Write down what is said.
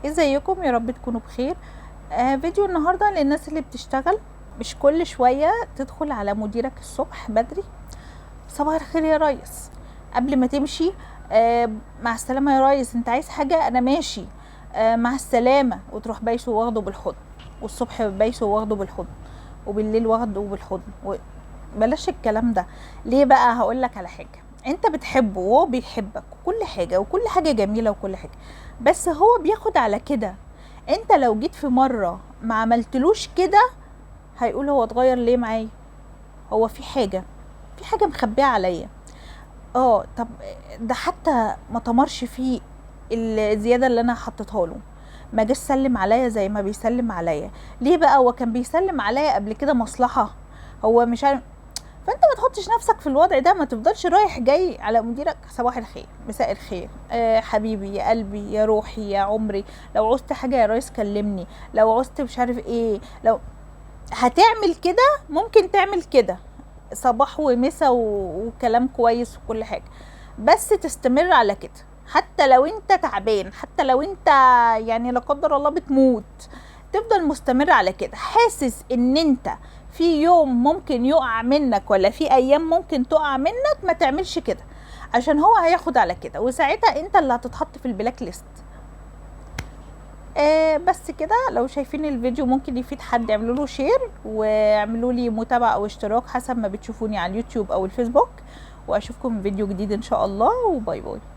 ازيكم؟ يا رب تكونوا بخير. فيديو النهارده للناس اللي بتشتغل، مش كل شوية تدخل على مديرك الصبح بدري صباح الخير يا ريس قبل ما تمشي، مع السلامة يا ريس، انت عايز حاجة؟ انا ماشي، مع السلامة، وتروح بايسه واخده بالحضن، والصبح بايسه واخده بالحضن، وبالليل واخده بالحضن. بلاش الكلام ده. ليه بقى؟ هقول لك على حاجة، انت بتحبه وهو بيحبك وكل حاجة، وكل حاجة جميلة وكل حاجة، بس هو بياخد على كده. انت لو جيت في مرة ما عملتلوش كده هيقول هو اتغير ليه معايا، هو في حاجة، في حاجة مخبيه عليا. طب ده حتى ما تمرش فيه الزيادة اللي انا حطيتها له، ما جاش سلم عليا زي ما بيسلم عليا. ليه بقى؟ هو كان بيسلم عليا قبل كده مصلحة، هو مش عارف. فانت ما تحطش نفسك في الوضع ده، ما تفضلش رايح جاي على مديرك صباح الخير مساء الخير، حبيبي يا قلبي يا روحي يا عمري، لو عوزت حاجة يا ريس كلمني، لو عوزت مش عارف ايه. لو هتعمل كده ممكن تعمل كده صباح ومساء وكلام كويس وكل حاجة، بس تستمر على كده حتى لو انت تعبان، حتى لو انت لا قدر الله بتموت، تفضل مستمر على كده. حاسس ان انت في يوم ممكن يقع منك ولا في ايام ممكن تقع منك، ما تعملش كده، عشان هو هياخد على كده، وساعتها انت اللي هتتحط في ال black list. بس كده. لو شايفين الفيديو ممكن يفيد حد اعملوا له share، واعملوا لي متابعة او اشتراك حسب ما بتشوفوني على اليوتيوب او الفيسبوك، واشوفكم في فيديو جديد ان شاء الله، و bye bye.